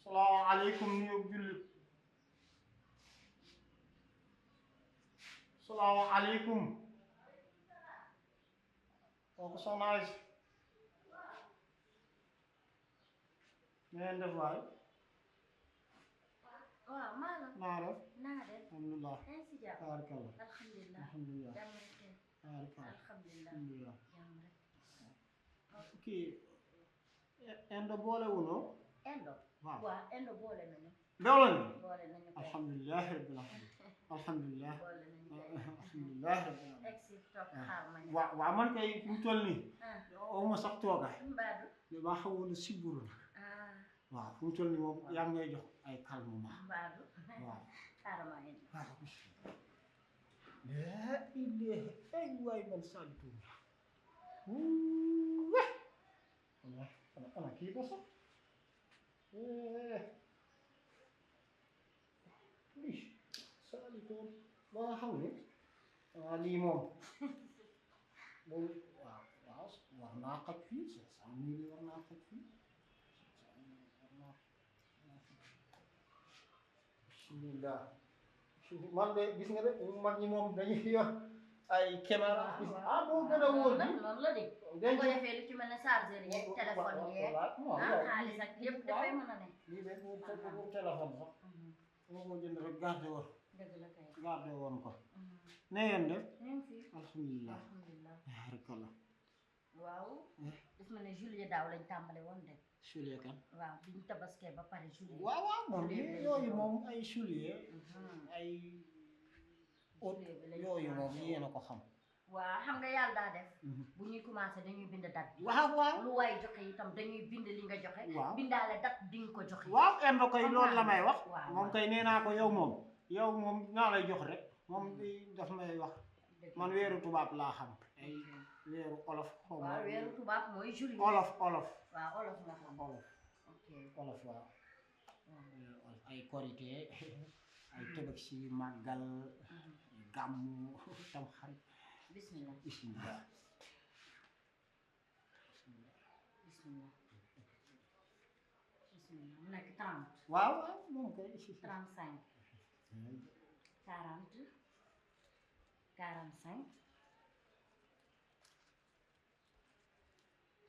salaamaaleykum nuyoo jullit salaamaaleykum kooku soxna Aysa ngeen def waay waaw maanaam naa def naa def alhamdulilah yaa ngi si jàmm tabaarkalla alhamdulilah alhamdulilah jàmm rek kay tabaarkalla alhamdulilah alhamdulilah jàmm rek kii Endo boole wuno Endo waaw waaw Endo boole nañu boole ni boole nañu kay alhamdulilah rabbil alamin alhamdulilah boole nañu kay alhamdulilah rabbil alamin egsi toog xaar ma ñu waaw man kay fi mu toll nii awma sax toogaay mbaadu maa xawoon a siburu na waaw fi mu toll nii moom yaa ngi may jox ay calmement mbaadu waaw xaaral ma indi waaw laa ilaaha ay waay man Sadio ana kii ba sax lii Sadio ba nga xam ne lii moom waaw war naa xaj fii 500 000 war naa xaj fii bismillah man de gis nga de man ñi moom dañuy yor ay caméra boo gën a wóor bi noonu la de bu ko defee lu ci mel ne chargeur yeeg téléphone yeeg xaalis ak yëpp dafay mën a ne lii de bu téléphone sax moo ko jënd rek gardé woon dëgg la kay gardé woon ko ne ngeen def ñu ngi fi alhamdulilah alhamdulilah barikalla waaw daf ma ne juillet daaw lañ tàmbale woon de soulier kan waaw bi ñu tabaskee ba pare juillet waaw moom yooyu moom ay soulier ay août yooyu moom yéen a ko xam waaw xam nga yàlla daa def bu ñuy commencé dañuy bind date bi waaw lu waay joxe itam dañuy bind li nga joxe waaw bindaale date di nga ko joxe waaw Endo koy loolu la may wax waaw moom kay nee naa ko yow moom naa lay jox rek moom daf may wax man weeru tubaab laa xam ay weeru olof xaw ma waaw weeru tubaab mooy juillet olof waaw olof nga xam ok olof waaw ay korité ay tabaski màggal gàmmu tam xarit bismillah bismillah bismillah mu nekk 30 waaw moom koy 35 40 45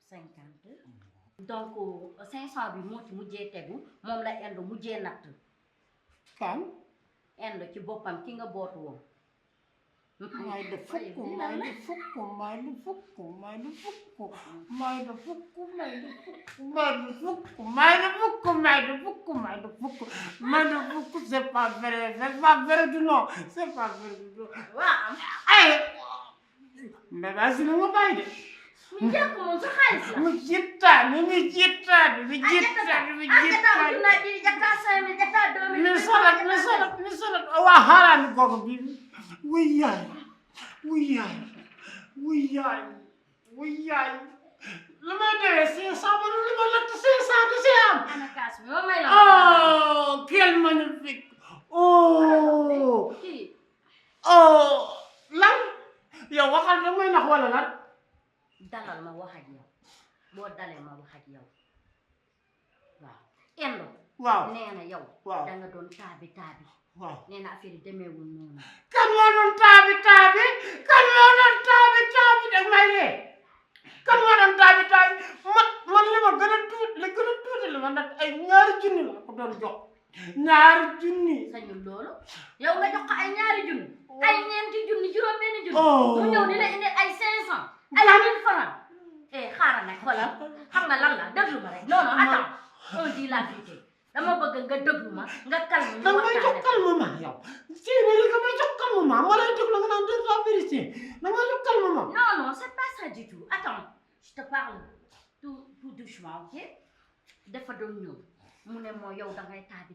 50 donc 500 bi moo ci mujjee tegu moom la Endo mujjee natt kan Endo ci boppam ki nga bootu woon may de fukk may de fukk may de fukk may de fukk may de fukk may de fukk may de fukk may de fukk may de fukk may de fukk may de fukk c'est pas vrai du non c'est pas vrai du non waaw ay mais ba si nga bàyyi de mu jàpp moom sa xaalis la mu jittaani mi jittaani mi jittaani mi jittaani mi salat waa xaaraani kooku bi wuy yaay lu may dewee 500 ba lu ma lott 500 du si am ana kaas bi moom may la oh quel magnifique lan yow waxal da may nax wala lan dalal ma wax ak yow boo dalee ma wax ak yow waaw Endo waaw nee na yow waaw da nga doon taabi waaw nee na affaire yi demeewul noonu kan moo doon taabi dag may dee kan moo doon taabi man li ma gën a tuuti li ma nag ay ñaari junni la ko doon jox ñaari junni sañul loolu yow nga jox ko ay ñaari junni ay ñeenti junni juróom benn junni mu ñëw di la indi ay 500 ay 1000 francs xaaral nag xoolal xam nga lan la déglu ma rek non non attends on dit la vérité dama bëgg nga déglu ma nga calme ñu da ngay jox calmement yow li nga may jox calmement ma lay déglu nga naan déglu la vérité da ngay jox calmement non non c'est pas ça du tout attends je te parle tout doucement ok dafa doon ñëw mu ne moo yow da ngay taabi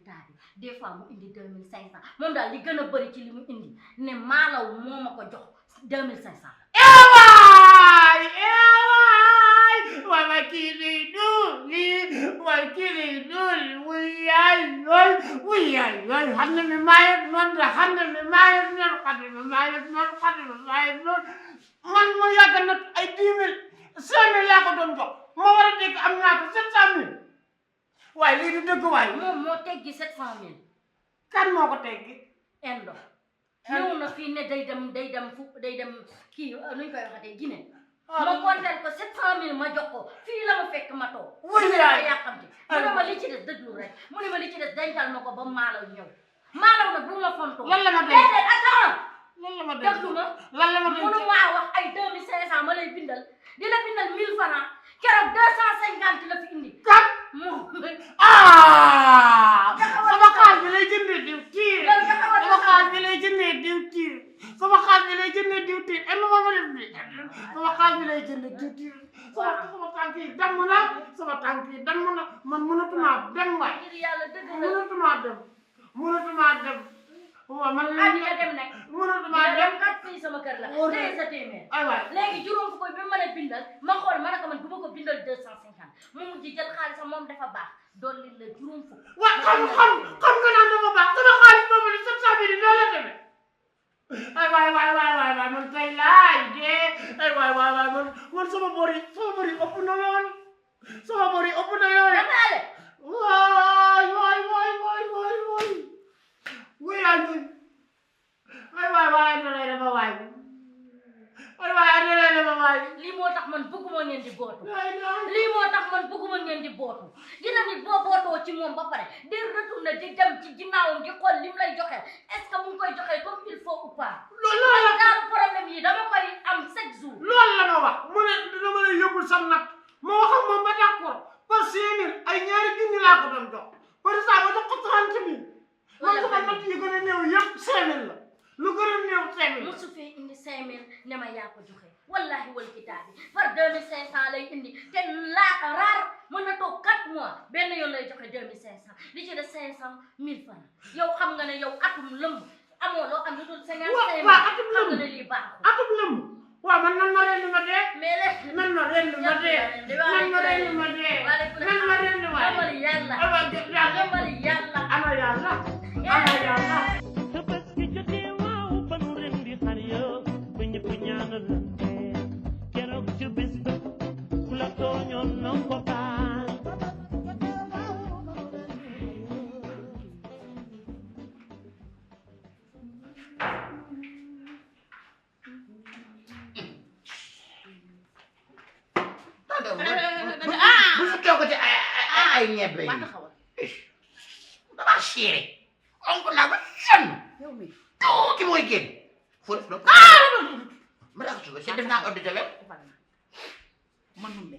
des fois mu indi 2500 moom daal li gën a bëri ci li mu indi ne maalaw moo ma ko jox 2500. ewaay waay kii lay duul waay kii lay duul wuyaay xam na mi maayet noonu la xam na mi maayet noonu man ma yàgg na ay 10 000 5 000 laa ko doon jox ma war a dégg am naa ko 700 000 waaye lii du dëgg waay moom moo teggi 700 000. kan moo ko teggi Endo ñëw na fii ne day dem kii nuñ koy waxatee Guinée. ma konteel ko 700 000 ma jox ko fii la ma fekk ma toog. wuyaay yàqamti mu ne ma li ci des dëglu rek mu ne ma li ci des dencal ma ko ba maalaw ñëw maalaw nag bu ma fontoo. lan la ma denc déedéet attends. lan la ma denc déglu ma lan la ma denc mënu maa wax ay 2500 ma lay bindal di la bindal 1000 francs keroog 250 la fi indi. kat moom. sama xaalis bi lay jëndee diw tiir sama xaalis bi lay jëndee diw tiir sama xaalis bi lay jëndee diw tiir et ma ma def bi sama xaalis bi lay jëndee diw tiir sama tànk yi damm na sama tànk yi damm na man mënatuma dem waay ngir yàlla dëgg la mënatuma dem waaw man la nga dem nag mënatuma dem kat fii sama kër la tey sa téeméer ay waay léegi juróom fukk bi ma la bindal ma xool ma ne ko man du ma ko bindal 250 mu mujj jël xaalisam moom dafa baax dolli la juróom fukk waaw xam nga naan dafa baax sama xaalis boobu li 700 000 ñoo la demee ay waay man tey laay dee ay waay man sama bor yi ëpp na lool sama bor yi ëpp na lool damaale waay wuyaay ñun ay waay doole dama waay lii moo tax man bëgguma ngeen di bootu lii moo tax man bëgguma ngeen di bootu dina nit boo bootoo ci moom ba pare di retourner di dem ci ginnaawam di xool lim lay joxe est-ce que mu ngi koy joxe comme il faut ou pas loolu la daal problème yi dama koy am chaque jour loolu la ma wax mu ne dina ma lay yóbbul sam nag ma wax ak moom ba d'accord par 5 000 ay ñaari junni laa ko doon jox par exemple ma jox ko 30 000 man sama natt yi gën a néew yëpp 5 000 la lu gën a néew 5 000 musu fee indi 5 000 ne ma yaa ko joxe wallahi wal kitaabi par 2500 lay indi te laata raar mën na toog 4 mois benn yoon lay joxe 2500 li ci des 500 1000 francs yow xam nga ne yow atum lëmb amoo loo am lu dul 55 000 atum xam lëmb nga ne lii baaxul atum lëmb waaw man nan ma rendi ma dee mais léegi nan ma rendi ma dee nan ma rendi ma dee nan ma rendi ma gëmal yàlla gëmal yàlla ana yàlla bu fi toogati ay ñebe yi dama siire onk naa ba sonn tuuti mooy génn fóot na ma daa ko suba si def naa ordre de javel manum ne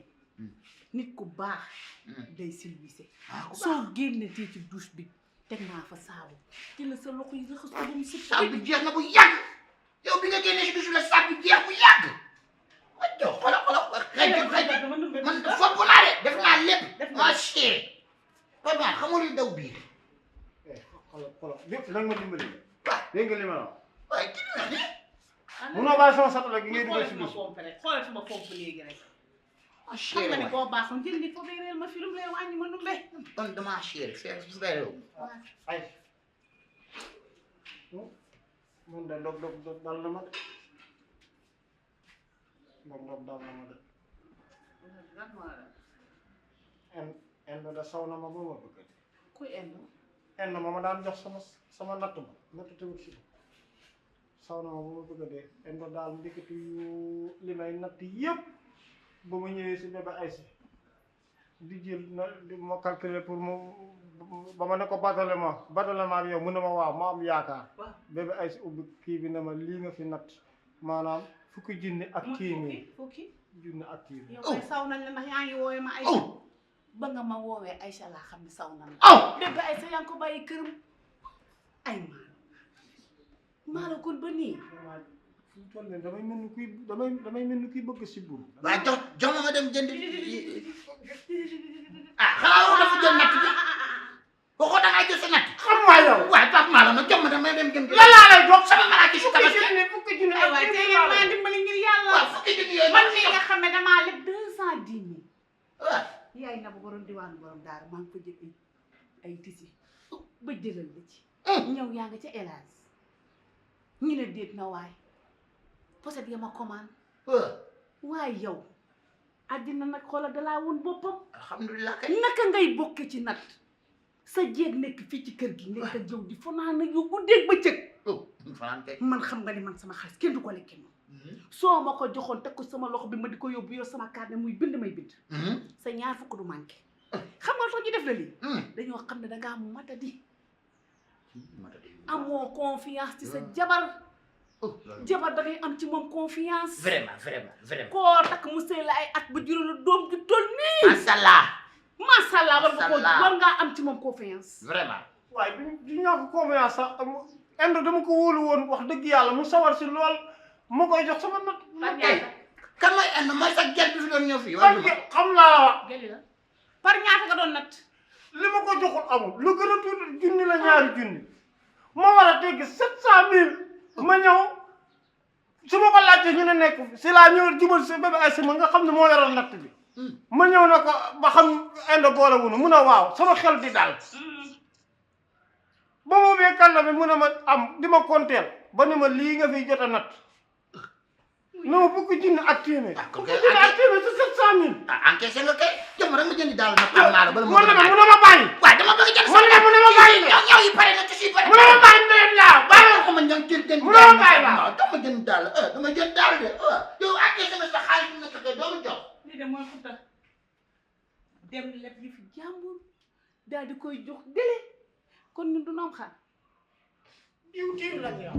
nit ku baax day silwise soo génnetee ci douche bi teg naa fa saabu te la sa loxo yi raxas ko ba mu sëpp saabu bi jeex na bu yàgg yow bi nga génnee si douche la saabu bi jeex bu yàgg wajjo xoolal xëy man fopp naa de def naa lépp maa siire papa xamul li daw biir xoolal lan ma dimbali dégg nga li ma la wax waaye kii wax ni munoo bàyyi sama satala gi ngay dugal si bis xoolal fi ma pompe léegi rek maa xam siire nga ne waay koo baaxoon jël li foofu réel ma fi lu mu lay wàññi ma numbe man damaa siire fee su fee réew ay mun de dog dal na ma de dog dal na ma de endo da saw na ma ba ma bëgg kuy endo endo ma daan jox sama natt ba natt tamit si saw na ma ba ma bëgg a dee endo daal ndikati yu li may natt yëpp ba ma ñëwee si bébé Aïssa di jël na di ma calculer pour mu ba ma ne ko batale ma ak yow mu ne ma waaw ma am yaakaar bébé Aïssa ubbi kii bi ne ma lii nga fi natt maanaam fukki junni ak téeméer fukki junni ak téeméer yow kay saw nañ la ndax yaa ngi woowee ma Aïssa ba nga ma woowee Aïssa laa xam ne saw nañ la bébé Aïssa yaa ngi ko bàyyi këram ay maalo kon ba nii fu mu toll nii damay mel ni kuy bëgg si bur waaye jox ma dem jënd ah xanaa dafa jël natt bi waxoo da ngaa jël sa natt. xam nga yow. waaye Pape Malo nag jom dama dem jëm. lan laa lay jox sama maraaki si tabaski. fukki junni ay waay tey ngeen maa dimbali ngir yàlla. waaw fukki junni yooyu. man mii nga xam ne damaa leb 210 000. waaw. yaay na bu borom diwaanu borom daara maa ngi ko jël ay tisi ba jëlal la ci. ñëw yaa nga ca élage ñu ne déet na waay poset ya ma commande. waaye yow àddina nag xoolal dalaa woon boppam. alhamdulilah kay. naka ngay bokke ci nat sa jéeg nekk fii ci kër gi nekk ak yow di fanaan ak yow guddeeg bëccëg. fanaan kay. man xam nga ni man sama xaalis kenn du ko lekkee moom. soo ma ko joxoon teg ko sama loxo bi ma di ko yóbbu yow sama carte muy bind may bind. sa ñaar fukk du manqué. xam nga tax ñu def la lii. dañoo xam ne dangaa matadi. amoo confiance ci sa jabar. jabar da ngay am ci moom confiance. vraiment. koo takk mu sëy la ay at ba juróom doom ju toll nii. macha allah war ngaa am ci moom confiance. vraiment. waaye du ñàkk confiance sax Inde dama ko wóolu woon wax dëgg yàlla mu sawar si lool ma koy jox sama natt. kan mooy Inde mooy sa gel bi fi doon ñëw fii. xam naa la. par ñaata nga doon natt. li ma ko joxul amul lu gën a tuuti junni la ñaari junni ma war a tegg 700 000 ma ñëw su ma ko laajtee ñu ne nekk si laa ñëw jubal si bébé ay sama nga xam ne moo yoroon natt bi ma ñëw na ko ba xam Inde boole wunu mun a waaw sama xel di daal ba mu bee kàlla bi mun a ma am di ma konteel ba ni ma lii nga fiy jot a natt na ma fukki junni ak téeméer fukki junni ak téeméer si 700 000 encaissé nga kay jëm rek ma jëndi daal nag Pape Malo bala mun na ma bàyyi waaw dama bëgg jënd mun na ma bàyyi yow yi pare na ci si pare mun na ma bàyyi ndeyam laa bàyyi ko ma ñang jënd mun na ma bàyyi waaw dama jënd daal dama jënd daal de yow encaissé nga sa xaalis nga ko doo ma jox lii de mooy futa dem leb yi fi jàmbur daal di koy jox délai kon ñun du noom xaar diw tiir la ñu